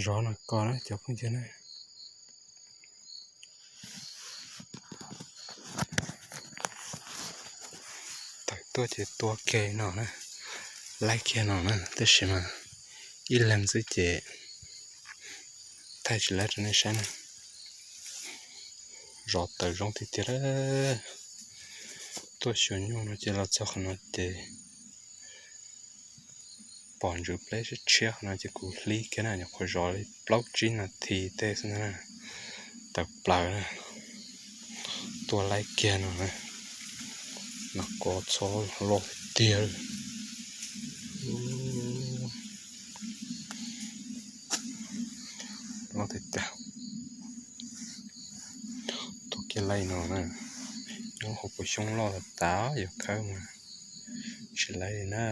Zov no ko na cov phooj ywg na. Tawm tuaj ces tua kiag no na, laib kiag no na, tab sis mas ib leeg xwb ces thaij tsis laib rau nej saib na. Zov tawm zoo tiag tiag. Tuaj xyuas nyuj no ces los txog qhov no ces pom ntsuv pleb tshiab tshiab qhov no ces kuv hlib kiag na, nyuam qhuav zov li plaub tsib nas this tej xwb na, tawm plaws na. Tua laib kiag no na, nas ko txhob loj tiag. Loj tiag tiag. Tua kiag laib no na, nyob hauv paus xyoob loj tas tas yuav khawb mas tsis laib li na.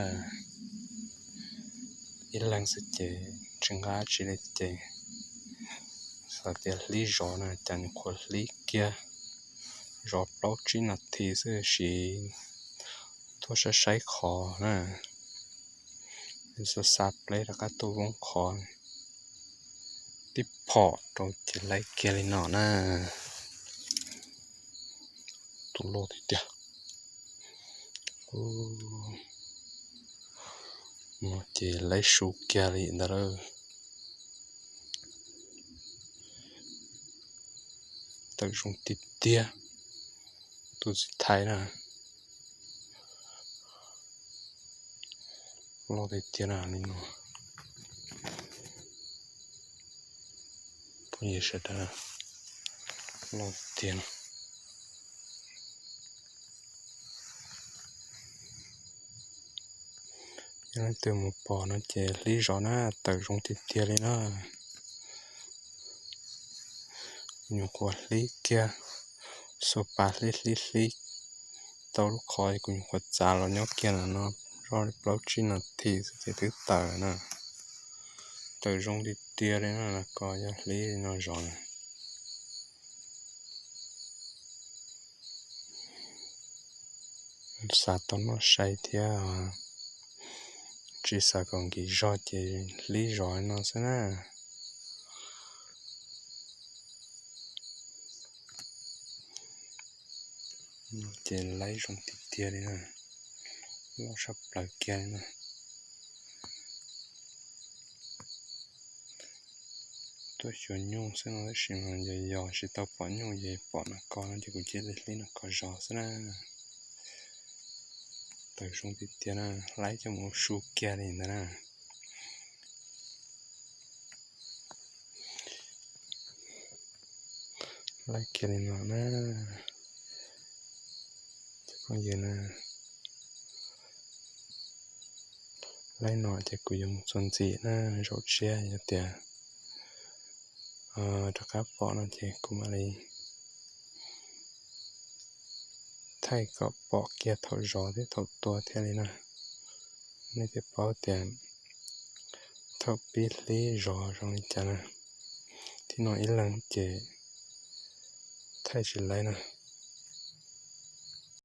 Ib leeg xwb ces tsis nqa tsi li ces xav tias hlib zov na cas nyuam qhuav hlib kiag, zov plaub tsib nas this xwb sis tuaj saib saib qhov na, xa xa pleb rov qab tuaj voob qhov tib phom rau ces laib kiag li no na. Tus loj tiag tiag. No ces laib su kiag li ntawd lawm. Tawm zoo tiag tiag. Tus txiv thaib na, loj tiag tiag na li no. Phooj ywg sawv daws, loj tiag tiag no. Yog leej twg mus pom no ces hlib zov na, tawm zoo tiag tiag li na. Kuv nyuam qhuav hlib kiag, xuas pas hlib hlib hlib tau lub qhov kuv nyuam qhuav txav los nyob kiag no zoj li plaub tsib nas this xwb ces twb tawm na. Tawm zoo tiag tiag li na, los ko yog hlib li no zov na. Xav tau noj sai thiab, tsis xav kom nkim zog ces hlib zov li no xwb na. Ces laib zoo tiag tiag li na, loj tshaj plaws kiag li na. Tuaj xyuas nyuj xwb no tab sis mas yog yog tsis tau pom nyuj ces pom nas ko no ces kuv cia li hlib nas ko zov xwb na. Tawm zoo tiag tiag na, laib coj mus ua su kiag li ntawd na. Laib kiag li no na, cov phooj ywg na. Laib no ces kuv yuav mus txuas ntxiv na, zaum tshiab yog tias rov qab pom no ces kuv mam li thaij kom pom kiag thaum zov thiab thaum tua thiaj li na. Nej thiaj paub tias thaum pib hlib zov zoo li cas na. Thib no ib leeg ces thaij tsis laib na.